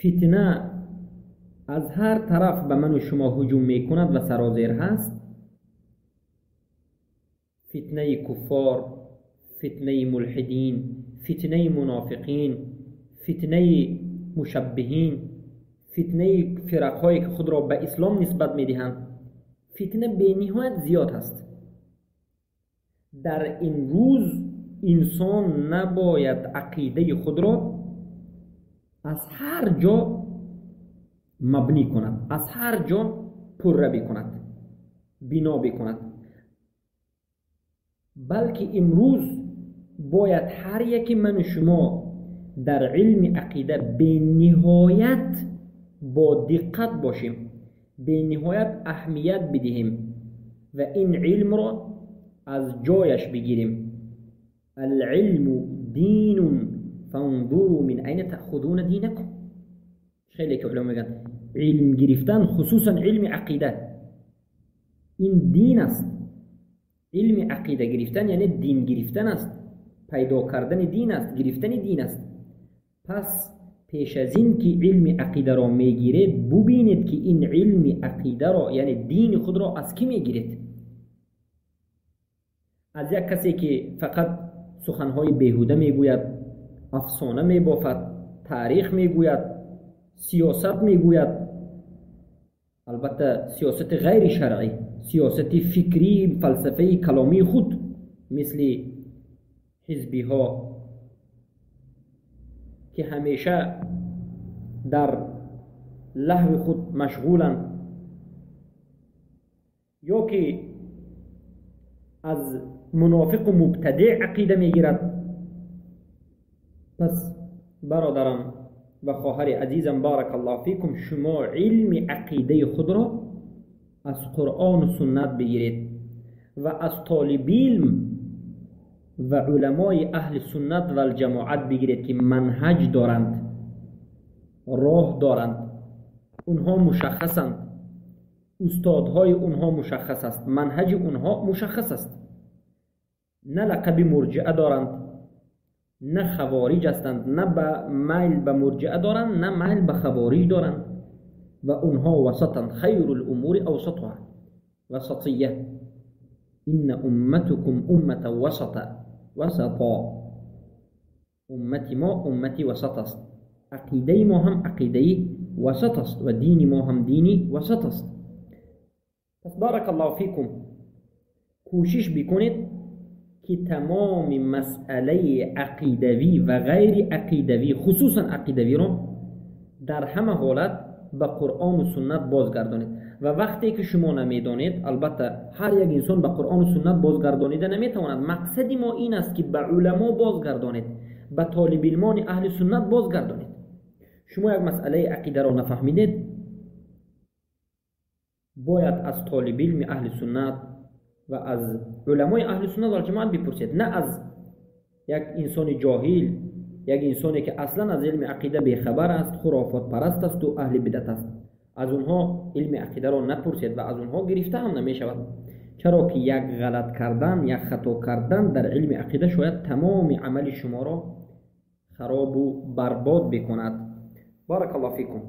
фитна аз ҳар тараф ба ману шумо ҳуҷум мекунад ва сарозер ҳаст, фитнаи куффор, фитнаи мулҳидин, фитнаи мунофиқин, фитнаи мушаббиҳин, фитнаи фирақҳое ки худро ба ислом нисбат медиҳанд, фитна бениҳоят зиёд ҳаст. Дар ин рӯз инсон набояд ақидаи худро аз ҳар ҷо мабнӣ кунад, аз ҳар ҷо пурра бикунад, бино бикунад, балки имрӯз бояд ҳар яки ману шумо дар илми ақида бениҳоят бо диққат бошем, бениҳоят аҳамият бидиҳем ва ин илмро аз ҷояш бигирем. Алилму динун фанзуру мин айна таъхузуна динакум. Хеле ки уламо мегӯянд, илм гирифтан, хусусан илми ақида, ин дин аст. Илми ақида гирифтан яъне дин гирифтан аст, пайдо кардани дин аст, гирифтани дин аст. Пас пеш аз ин ки илми ақидаро мегиред, бубинед ки ин илми ақидаро, яъне дини худро аз кӣ мегиред? Аз як касе ки фақат суханҳои беҳуда мегӯяд, афсона мебофад, таърих мегӯяд, сиёсат мегӯяд, албатта сиёсати ғайри шаръӣ, сиёсати фикрӣ, фалсафаи каломии худ, мисли ҳизбиҳо ки ҳамеша дар лаҳви худ машғуланд, ё ки аз мунофиқу мубтадеъ ақида мегирад. Пас бародарам ва хоҳари азизам, баракаллоҳу фикум, шумо илми ақидаи худро аз Қуръону суннат бигиред ва аз толибилм ва уламои аҳли суннат валҷамоат бигиред ки манҳаҷ доранд, роҳ доранд, онҳо мушаххасанд, устодҳои онҳо мушаххас аст, манҳаҷи онҳо мушаххас аст. На лақаби мурҷиа доранд, на хавориҷ ҳастанд, на ба майл ба мурҷиа доранд, на майл ба хавориҷ доранд ва онҳо васатанд. Хайру лумури авсатуҳа, васатия. Инна умматукум уммата васата, васато. Уммати мо уммати васат аст. Ақидаи мо ҳам ақидаи васат аст ва дини мо ҳам дини васат аст. Пас баракаллоҳу фикум, кӯшиш бикунед ки тамоми масъалаи ақидавӣ ва ғайри ақидавӣ, хусусан ақидавиро дар ҳама ҳолат ба Қуръону суннат бозгардонед. Ва вақте ки шумо намедонед, албатта ҳар як инсон ба Қуръону суннат бозгардонида наметавонад. Мақсади мо ин аст ки ба уламо бозгардонед, ба толибилмони аҳли суннат бозгардонед. Шумо як масъалаи ақидаро нафаҳмидед, бояд аз толибилми аҳли суннат ва аз уламои аҳли суннат валҷамоат бипурсед, на аз як инсони ҷоҳил, як инсоне ки аслан аз илми ақида бехабар аст, хурофотпараст асту аҳли бидат аст. Аз онҳо илми ақидаро напурсед ва аз онҳо гирифта ҳам намешавад. Чаро ки як ғалат кардан, як хато кардан дар илми ақида шояд тамоми амали шуморо харобу барбод бикунад. Баракаллоҳу фикум.